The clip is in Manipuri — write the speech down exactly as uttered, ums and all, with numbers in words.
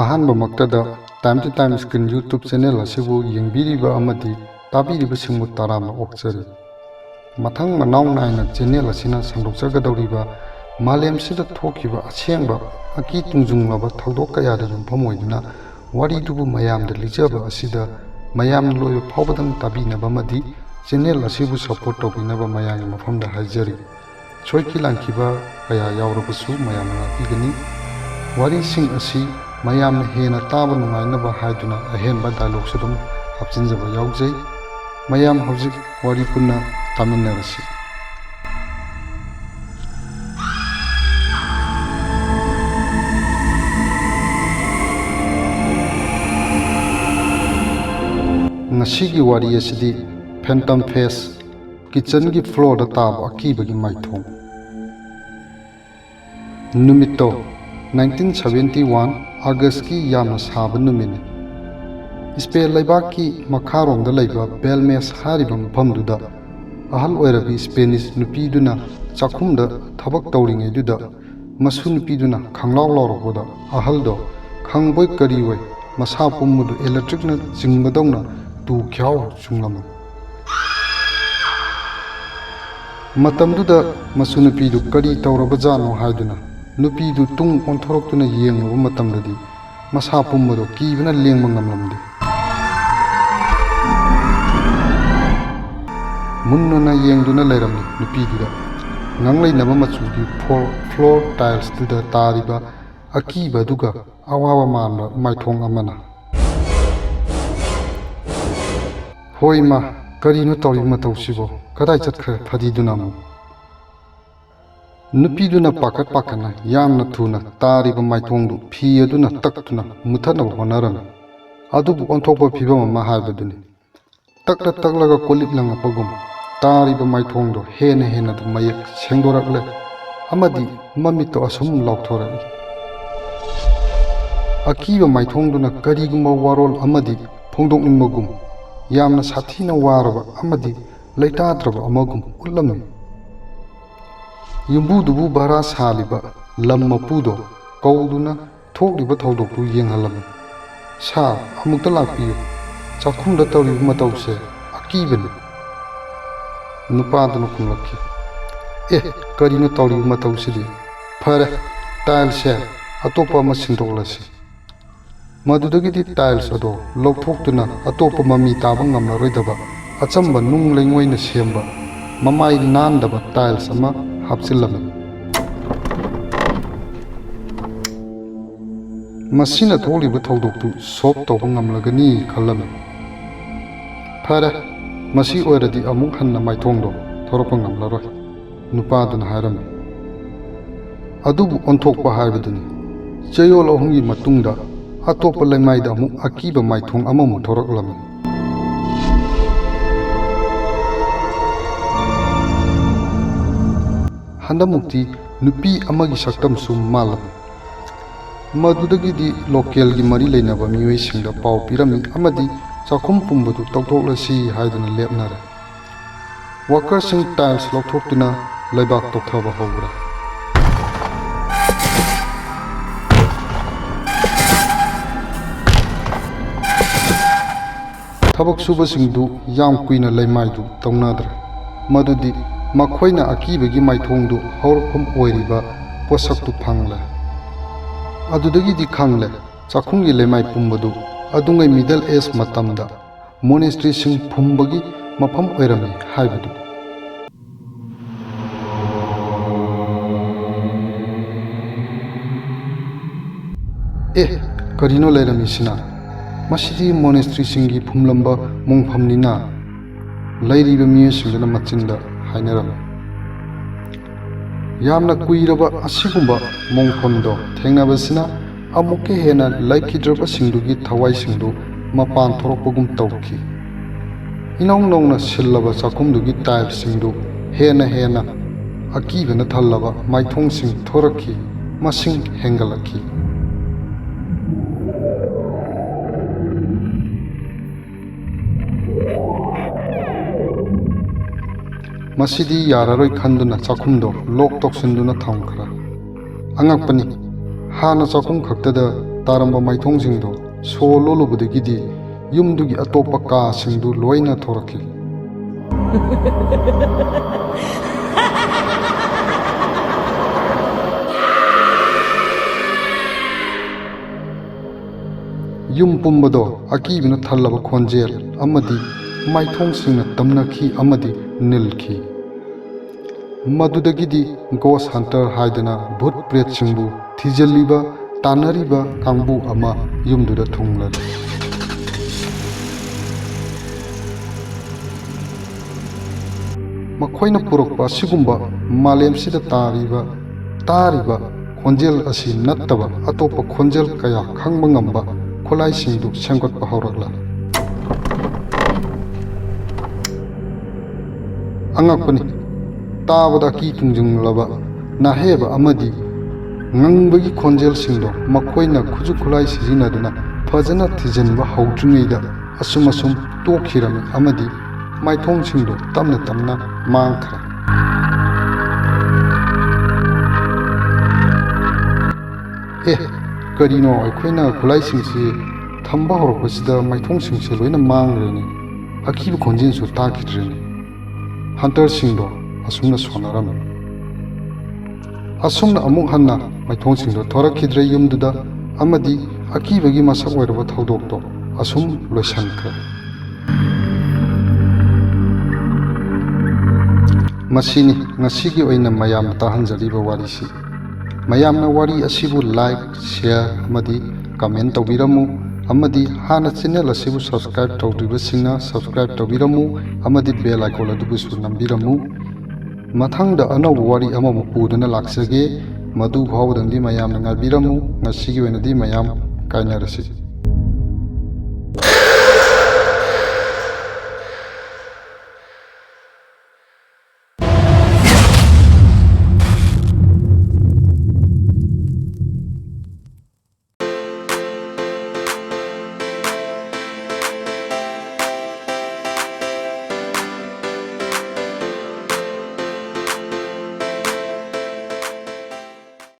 ꯑꯍꯥꯟꯕꯃꯛꯇꯗ Time to Time Screen YouTube channel ꯑꯁꯤꯕꯨ ꯌꯦꯡꯕꯤꯔꯤꯕ ꯑꯃꯗꯤ ꯇꯥꯕꯤꯔꯤꯕꯁꯤꯡꯕꯨ ꯇꯔꯥꯝꯅ ꯑꯣꯛꯆꯔꯤ꯫ ꯃꯊꯪ ꯃꯅꯥꯎ ꯅꯥꯏꯅ channel ꯑꯁꯤꯅ ꯁꯟꯗꯣꯛꯆꯒꯗꯧꯔꯤꯕ ꯃꯥꯂꯦꯝꯁꯤꯗ ꯊꯣꯛꯈꯤꯕ ꯑꯁꯦꯡꯕ ꯑꯀꯤ ꯇꯨꯡꯖꯨꯡꯂꯕ ꯊꯧꯗꯣꯛ ꯀꯌꯥꯗ ꯌꯨꯝꯐꯝ ꯑꯣꯏꯗꯨꯅ ꯋꯥꯔꯤꯗꯨꯕꯨ ꯃꯌꯥꯝꯗ ꯂꯤꯖꯕ ꯑꯁꯤꯗ ꯃꯌꯥꯝꯅ ꯂꯣꯏꯕ ꯐꯥꯎꯕꯗꯪ ꯇꯥꯕꯤꯅꯕ ꯑꯃꯗꯤ channel ꯑꯁꯤꯕꯨ support ꯇꯧꯕꯤꯅꯕ ꯃꯌꯥꯝꯒꯤ ꯃꯐꯝꯗ ꯍꯥꯏꯖꯔꯤ꯫ ꯁꯣꯏꯈꯤ ꯂꯥꯟꯈꯤꯕ ꯀꯌꯥ ꯌꯥꯎꯔꯕꯁꯨ ꯃꯌꯥꯝꯅ ꯉꯥꯛꯄꯤꯒꯅꯤ꯫ ꯋꯥꯔꯤꯁꯤꯡ ꯑꯁꯤ ꯃꯌꯥꯝꯅ ꯍꯦꯟꯅ ꯇꯥꯕ ꯅꯨꯡꯉꯥꯏꯅꯕ ꯍꯥꯏꯗꯨꯅ ꯑꯍꯦꯟꯕ dialogueꯁꯨ ꯑꯗꯨꯝ ꯍꯥꯞꯆꯤꯟꯖꯕ ꯌꯥꯎꯖꯩ꯫ ꯃꯌꯥꯝ ꯍꯧꯖꯤꯛ ꯋꯥꯔꯤ ꯄꯨꯟꯅ ꯇꯥꯃꯤꯟꯅꯔꯁꯤ꯫ ꯉꯁꯤꯒꯤ ꯋꯥꯔꯤ ꯑꯁꯤꯗꯤ Phantom Face, kitchenꯒꯤ floorꯗ ꯇꯥꯕ ꯑꯀꯤꯕꯒꯤ ꯃꯥꯏꯊꯣꯡ꯫ ꯅꯨꯃꯤꯠꯇꯣ nineteen seventy one Augustꯀꯤ ꯌꯥꯝꯅ ꯁꯥꯕ ꯅꯨꯃꯤꯠꯅꯤ꯫ ꯁ꯭ꯄꯦꯟ ꯂꯩꯕꯥꯛꯀꯤ ꯃꯈꯥꯔꯣꯝꯗ ꯂꯩꯕ ꯕꯦꯜꯃꯦꯁ ꯍꯥꯏꯔꯤꯕ ꯃꯐꯝꯗꯨꯗ ꯑꯍꯜ ꯑꯣꯏꯔꯕꯤ Spanish ꯅꯨꯄꯤꯗꯨꯅ ꯆꯥꯛꯈꯨꯝꯗ ꯊꯕꯛ ꯇꯧꯔꯤꯉꯩꯗꯨꯗ ꯃꯁꯨ ꯅꯨꯄꯤꯗꯨꯅ ꯈꯪꯂꯥꯎ ꯂꯥꯎꯔꯛꯄꯗ ꯑꯍꯜꯗꯣ ꯈꯪꯕꯣꯏ ꯀꯔꯤꯑꯣꯏ ꯃꯁꯥ ꯄꯨꯝꯕꯗꯨ electricꯅ ꯆꯤꯡꯕꯗꯧꯅ ꯇꯨ ꯈ꯭ꯌꯥꯎ ꯆꯨꯡꯂꯝꯃꯤ꯫ ꯃꯇꯝꯗꯨꯗ ꯃꯁꯨ ꯅꯨꯄꯤꯗꯨ ꯀꯔꯤ ꯇꯧꯔꯕꯖꯥꯠꯅꯣ ꯍꯥꯏꯗꯨꯅ ꯅꯨꯄꯤꯗꯨ ꯇꯨꯡ ꯑꯣꯟꯊꯣꯔꯛꯇꯨꯅ ꯌꯦꯡꯂꯨꯕ ꯃꯇꯝꯗꯗꯤ ꯃꯁꯥ ꯄꯨꯝꯕꯗꯨ ꯀꯤꯕꯅ ꯂꯦꯡꯕ ꯉꯝꯂꯝꯗꯦ꯫ ꯃꯨꯟꯅꯅ ꯌꯦꯡꯗꯨꯅ ꯂꯩꯔꯝꯃꯤ ꯅꯨꯄꯤꯗꯨꯗ꯫ ꯉꯥꯡꯂꯩꯅꯕ ꯃꯆꯨꯒꯤ floor tiles ꯇꯨꯗ ꯇꯥꯔꯤꯕ ꯑꯀꯤꯕ ꯑꯗꯨꯒ ꯑꯋꯥꯕ ꯃꯥꯟꯕ ꯃꯥꯏꯊꯣꯡ ꯑꯃꯅ꯫ ꯍꯣꯏ ꯏꯃꯥ, ꯀꯔꯤꯅꯣ ꯇꯧꯔꯤꯕ ꯃꯇꯧꯁꯤꯕꯣ? ꯀꯗꯥꯏ ꯆꯠꯈ꯭ꯔꯦ ꯐꯗꯤꯗꯨꯅ ꯑꯃꯨꯛ? ꯅꯨꯄꯤꯗꯨꯅ ꯄꯥꯈꯠ ꯄꯥꯈꯠꯅ ꯌꯥꯝꯅ ꯊꯨꯅ ꯇꯥꯔꯤꯕ ꯃꯥꯏꯊꯣꯡꯗꯨ ꯐꯤ ꯑꯗꯨꯅ ꯇꯛꯇꯨꯅ ꯃꯨꯊꯠꯅꯕ ꯍꯣꯠꯅꯔꯝꯃꯤ꯫ ꯑꯗꯨꯕꯨ ꯑꯣꯟꯊꯣꯛꯄ ꯐꯤꯕꯝ ꯑꯃ ꯍꯥꯏꯕꯗꯨꯅꯤ꯫ ꯇꯛꯂ ꯇꯛꯂꯒ ꯀꯣꯜꯂꯤꯛ ꯂꯪꯉꯛꯄꯒꯨꯝ ꯇꯥꯔꯤꯕ ꯃꯥꯏꯊꯣꯡꯗꯣ ꯍꯦꯟꯅ ꯍꯦꯟꯅ ꯃꯌꯦꯛ ꯁꯦꯡꯗꯣꯔꯛꯂꯦ ꯑꯃꯗꯤ ꯃꯃꯤꯠꯇꯣ ꯑꯁꯨꯝ ꯂꯥꯎꯊꯣꯔꯛꯏ꯫ ꯑꯀꯤꯕ ꯃꯥꯏꯊꯣꯡꯗꯨꯅ ꯀꯔꯤꯒꯨꯝꯕ ꯋꯥꯔꯣꯜ ꯑꯃꯗꯤ ꯐꯣꯡꯗꯣꯛꯅꯤꯡꯕꯒꯨꯝ ꯌꯥꯝꯅ ꯁꯥꯊꯤꯅ ꯋꯥꯔꯕ ꯑꯃꯗꯤ ꯂꯩꯇꯥꯗ꯭ꯔꯕ ꯑꯃꯒꯨꯝ ꯎꯠꯂꯝꯃꯤ꯫ ꯌꯨꯝꯕꯨꯗꯨꯕꯨ ꯚꯔꯥ ꯁꯥꯜꯂꯤꯕ ꯂꯝ ꯃꯄꯨꯗꯣ ꯀꯧꯗꯨꯅ ꯊꯣꯛꯂꯤꯕ ꯊꯧꯗꯣꯛꯇꯨ ꯌꯦꯡꯍꯜꯂꯝꯃꯤ꯫ "ꯁꯥꯔ, ꯑꯃꯨꯛꯇ ꯂꯥꯛꯄꯤꯌꯨ꯫ ꯆꯥꯛꯈꯨꯝꯗ ꯇꯧꯔꯤꯕ ꯃꯇꯧꯁꯦ ꯑꯀꯤꯕꯅꯤ꯫" ꯅꯨꯄꯥꯗꯨꯅ ꯈꯨꯝꯂꯛꯈꯤ, "ꯑꯦ, ꯀꯔꯤꯅꯣ ꯇꯧꯔꯤꯕ ꯃꯇꯧꯁꯤꯗꯤ? ꯐꯔꯦ, ꯇꯥꯏꯜꯁꯁꯦ ꯑꯇꯣꯞꯄ ꯑꯃ ꯁꯤꯟꯗꯣꯛꯂꯁꯤ꯫" ꯃꯗꯨꯗꯒꯤꯗꯤ ꯇꯥꯏꯜꯁ ꯑꯗꯣ ꯂꯧꯊꯣꯛꯇꯨꯅ ꯑꯇꯣꯞꯄ ꯃꯃꯤ ꯇꯥꯕ ꯉꯝꯂꯔꯣꯏꯗꯕ ꯑꯆꯝꯕ ꯅꯨꯡ ꯂꯩꯉꯣꯏꯅ ꯁꯦꯝꯕ, ꯃꯃꯥꯏ ꯅꯥꯟꯗꯕ ꯇꯥꯏꯜꯁ ꯑꯃ ꯍꯥꯞꯆꯤꯜꯂꯝꯃꯤ꯫ ꯃꯁꯤꯅ ꯊꯣꯛꯂꯤꯕ ꯊꯧꯗꯣꯛꯇꯨ ꯁꯣꯜꯕ ꯇꯧꯕ ꯉꯝꯂꯒꯅꯤ ꯈꯜꯂꯝꯃꯤ꯫ "ꯐꯔꯦ, ꯃꯁꯤ ꯑꯣꯏꯔꯗꯤ ꯑꯃꯨꯛ ꯍꯟꯅ ꯃꯥꯏꯊꯣꯡꯗꯣ ꯊꯣꯔꯛꯄ ꯉꯝꯂꯔꯣꯏ", ꯅꯨꯄꯥꯗꯨꯅ ꯍꯥꯏꯔꯝꯃꯤ꯫ ꯑꯗꯨꯕꯨ ꯑꯣꯟꯊꯣꯛꯄ ꯍꯥꯏꯕꯗꯨꯅꯤ꯫ ꯆꯌꯣꯜ ꯑꯍꯨꯝꯒꯤ ꯃꯇꯨꯡꯗ ꯑꯇꯣꯞꯄ ꯂꯩꯃꯥꯏꯗ ꯑꯃꯨꯛ ꯑꯀꯤꯕ ꯃꯥꯏꯊꯣꯡ ꯑꯃꯃꯨꯛ ꯊꯣꯔꯛꯂꯝꯃꯤ꯫ ꯍꯟꯗꯛꯃꯨꯛꯇꯤ ꯅꯨꯄꯤ ꯑꯃꯒꯤ ꯁꯛꯇꯝꯁꯨ ꯃꯥꯜꯂꯝꯃꯤ꯫ ꯃꯗꯨꯗꯒꯤꯗꯤ ꯂꯣꯀꯦꯜꯒꯤ ꯃꯔꯤ ꯂꯩꯅꯕ ꯃꯤꯑꯣꯏꯁꯤꯡꯗ ꯄꯥꯎ ꯄꯤꯔꯝꯃꯤ ꯑꯃꯗꯤ ꯆꯥꯛꯈꯨꯝ ꯄꯨꯝꯕꯗꯨ ꯇꯧꯊꯣꯛꯂꯁꯤ ꯍꯥꯏꯗꯨꯅ ꯂꯦꯞꯅꯔꯦ꯫ ꯋꯥꯀꯔꯁꯤꯡ ꯇꯥꯏꯜꯁ ꯂꯧꯊꯣꯛꯇꯨꯅ ꯂꯩꯕꯥꯛ ꯇꯧꯊꯕ ꯍꯧꯈ꯭ꯔꯦ꯫ ꯊꯕꯛ ꯁꯨꯕꯁꯤꯡꯗꯨ ꯌꯥꯝ ꯀꯨꯏꯅ ꯂꯩꯃꯥꯏꯗꯨ ꯇꯧꯅꯗ꯭ꯔꯦ꯫ ꯃꯗꯨꯗꯤ ꯃꯈꯣꯏꯅ ꯑꯀꯤꯕꯒꯤ ꯃꯥꯏꯊꯣꯡꯗꯨ ꯍꯧꯔꯛꯐꯝ ꯑꯣꯏꯔꯤꯕ ꯄꯣꯠꯁꯛꯇꯨ ꯐꯪꯂꯦ꯫ ꯑꯗꯨꯗꯒꯤꯗꯤ ꯈꯪꯂꯦ, ꯆꯥꯛꯈꯨꯝꯒꯤ ꯂꯩꯃꯥꯏ ꯄꯨꯝꯕꯗꯨ ꯑꯗꯨꯉꯩ ꯃꯤꯗꯜ ꯑꯦꯖ ꯃꯇꯝꯗ ꯃꯣꯅꯦꯁꯇ꯭ꯔꯤꯁꯤꯡ ꯐꯨꯝꯕꯒꯤ ꯃꯐꯝ ꯑꯣꯏꯔꯝꯃꯤ ꯍꯥꯏꯕꯗꯨ꯫ ꯑꯦ, ꯀꯔꯤꯅꯣ ꯂꯩꯔꯝꯃꯤꯁꯤꯅ? ꯃꯁꯤꯗꯤ ꯃꯣꯅꯦꯁꯇ꯭ꯔꯤꯁꯤꯡꯒꯤ ꯐꯨꯝꯂꯝꯕ ꯃꯣꯡꯐꯝꯅꯤꯅ꯫ ꯂꯩꯔꯤꯕ ꯃꯤꯑꯣꯏꯁꯤꯡꯗꯨꯅ ꯃꯆꯤꯟꯗ ꯍꯥꯏꯅꯔꯝꯃꯤ꯫ ꯌꯥꯝꯅ ꯀꯨꯏꯔꯕ ꯑꯁꯤꯒꯨꯝꯕ ꯃꯣꯡꯐꯝꯗꯣ ꯊꯦꯡꯅꯕꯁꯤꯅ ꯑꯃꯨꯛꯀ ꯍꯦꯟꯅ ꯂꯩꯈꯤꯗ꯭ꯔꯕꯁꯤꯡꯗꯨꯒꯤ ꯊꯋꯥꯏꯁꯤꯡꯗꯨ ꯃꯄꯥꯟ ꯊꯣꯔꯛꯄꯒꯨꯝ ꯇꯧꯈꯤ꯫ ꯏꯅꯧ ꯅꯧꯅ ꯁꯤꯜꯂꯕ ꯆꯥꯛꯈꯨꯝꯗꯨꯒꯤ ꯇꯥꯏꯜꯁꯤꯡꯗꯨ ꯍꯦꯟꯅ ꯍꯦꯟꯅ ꯑꯀꯤꯕꯅ ꯊꯜꯂꯕ ꯃꯥꯏꯊꯣꯡꯁꯤꯡ ꯊꯣꯔꯛꯈꯤ, ꯃꯁꯤꯡ ꯍꯦꯟꯒꯠꯂꯛꯈꯤ꯫ ꯃꯁꯤꯗꯤ ꯌꯥꯔꯔꯣꯏ ꯈꯟꯗꯨꯅ ꯆꯥꯛꯈꯨꯝꯗꯣ ꯂꯣꯛ ꯇꯧꯁꯤꯟꯗꯨꯅ ꯊꯝꯈ꯭ꯔꯦ꯫ ꯑꯉꯛꯄꯅꯤ, ꯍꯥꯟꯅ ꯆꯥꯛꯈꯨꯝ ꯈꯛꯇꯗ ꯇꯥꯔꯝꯕ ꯃꯥꯏꯊꯣꯡꯁꯤꯡꯗꯣ ꯁꯣ ꯂꯣꯜꯂꯨꯕꯗꯒꯤꯗꯤ ꯌꯨꯝꯗꯨꯒꯤ ꯑꯇꯣꯞꯄ ꯀꯥꯁꯤꯡꯗꯨ ꯂꯣꯏꯅ ꯊꯣꯔꯛꯈꯤ꯫ ꯌꯨꯝ ꯄꯨꯝꯕꯗꯣ ꯑꯀꯤꯕꯅ ꯊꯜꯂꯕ ꯈꯣꯟꯖꯦꯜ ꯑꯃꯗꯤ ꯃꯥꯏꯊꯣꯡꯁꯤꯡꯅ ꯇꯝꯅꯈꯤ ꯑꯃꯗꯤ ꯅꯤꯜꯈꯤ꯫ ꯃꯗꯨꯗꯒꯤꯗꯤ ꯒꯣꯁ ꯍꯟꯇꯔ ꯍꯥꯏꯗꯅ ꯚꯨꯠ ꯄ꯭ꯔꯦꯠꯁꯤꯡꯕꯨ ꯊꯤꯖꯤꯜꯂꯤꯕ, ꯇꯥꯟꯅꯔꯤꯕ ꯀꯥꯡꯕꯨ ꯑꯃ ꯌꯨꯝꯗꯨꯗ ꯊꯨꯡꯂꯔꯦ꯫ ꯃꯈꯣꯏꯅ ꯄꯨꯔꯛꯄ ꯑꯁꯤꯒꯨꯝꯕ ꯃꯥꯂꯦꯝꯁꯤꯗ ꯇꯥꯔꯤꯕ, ꯇꯥꯔꯤꯕ ꯈꯣꯟꯖꯦꯜ ꯑꯁꯤ ꯅꯠꯇꯕ ꯑꯇꯣꯞꯄ ꯈꯣꯟꯖꯦꯜ ꯀꯌꯥ ꯈꯪꯕ ꯉꯝꯕ ꯈꯨꯠꯂꯥꯏꯁꯤꯡꯗꯨ ꯁꯦꯝꯒꯠꯄ ꯍꯧꯔꯛꯂꯦ꯫ ꯑꯉꯛꯄꯅꯤ, ꯇꯥꯕꯗ ꯑꯀꯤ ꯇꯨꯡꯖꯨꯡꯂꯕ ꯅꯥꯍꯦꯕ ꯑꯃꯗꯤ ꯉꯪꯕꯒꯤ ꯈꯣꯟꯖꯦꯜꯁꯤꯡꯗꯣ ꯃꯈꯣꯏꯅ ꯈꯨꯠꯁꯨ ꯈꯨꯠꯂꯥꯏ ꯁꯤꯖꯤꯟꯅꯗꯨꯅ ꯐꯖꯅ ꯊꯤꯖꯤꯟꯕ ꯍꯧꯗ꯭ꯔꯤꯉꯩꯗ ꯑꯁꯨꯝ ꯑꯁꯨꯝ ꯇꯣꯛꯈꯤꯔꯝꯃꯤ ꯑꯃꯗꯤ ꯃꯥꯏꯊꯣꯡꯁꯤꯡꯗꯣ ꯇꯞꯅ ꯇꯞꯅ ꯃꯥꯡꯈ꯭ꯔꯦ꯫ ꯑꯦ, ꯀꯔꯤꯅꯣ, ꯑꯩꯈꯣꯏꯅ ꯈꯨꯠꯂꯥꯏꯁꯤꯡꯁꯤ ꯊꯝꯕ ꯍꯧꯔꯛꯄꯁꯤꯗ ꯃꯥꯏꯊꯣꯡꯁꯤꯡꯁꯦ ꯂꯣꯏꯅ ꯃꯥꯡꯈ꯭ꯔꯦꯅꯦ꯫ ꯑꯀꯤꯕ ꯈꯣꯟꯖꯦꯜꯁꯨ ꯇꯥꯈꯤꯗ꯭ꯔꯦꯅꯦ꯫ ꯍꯟꯇꯔꯁꯤꯡꯗꯣ ꯑꯁꯨꯝꯅ ꯁꯣꯟꯅꯔꯝꯃꯤ꯫ ꯑꯁꯨꯝꯅ ꯑꯃꯨꯛ ꯍꯟꯅ ꯃꯥꯏꯊꯣꯡꯁꯤꯡꯗꯣ ꯊꯣꯔꯛꯈꯤꯗ꯭ꯔꯦ ꯌꯨꯝꯗꯨꯗ, ꯑꯃꯗꯤ ꯑꯀꯤꯕꯒꯤ ꯃꯁꯛ ꯑꯣꯏꯔꯕ ꯊꯧꯗꯣꯛꯇꯣ ꯑꯁꯨꯝ ꯂꯣꯏꯁꯤꯟꯈ꯭ꯔꯦ꯫ ꯃꯁꯤꯅꯤ ꯉꯁꯤꯒꯤ ꯑꯣꯏꯅ ꯃꯌꯥꯝꯅ ꯇꯥꯍꯟꯖꯔꯤꯕ ꯋꯥꯔꯤꯁꯤ꯫ ꯃꯌꯥꯝꯅ ꯋꯥꯔꯤ ꯑꯁꯤꯕꯨ like, share ꯑꯃꯗꯤ comment ꯇꯧꯕꯤꯔꯝꯃꯨ, ꯑꯃꯗꯤ ꯍꯥꯟꯅ channel ꯑꯁꯤꯕꯨ subscribe ꯇꯧꯗ꯭ꯔꯤꯕꯁꯤꯡꯅ subscribe ꯇꯧꯕꯤꯔꯝꯃꯨ, ꯑꯃꯗꯤ bell icon ꯑꯗꯨꯕꯨꯁꯨ ꯅꯝꯕꯤꯔꯝꯃꯨ꯫ ꯃꯊꯪꯗ ꯑꯅꯧꯕ ꯋꯥꯔꯤ ꯑꯃꯃꯨꯛ ꯄꯨꯗꯨꯅ ꯂꯥꯛꯆꯒꯦ꯫ ꯃꯗꯨ ꯐꯥꯎꯕꯗꯪꯗꯤ ꯃꯌꯥꯝꯅ ꯉꯥꯏꯕꯤꯔꯝꯃꯨ꯫ ꯉꯁꯤꯒꯤ ꯑꯣꯏꯅꯗꯤ ꯃꯌꯥꯝ ꯀꯥꯏꯅꯔꯁꯤ꯫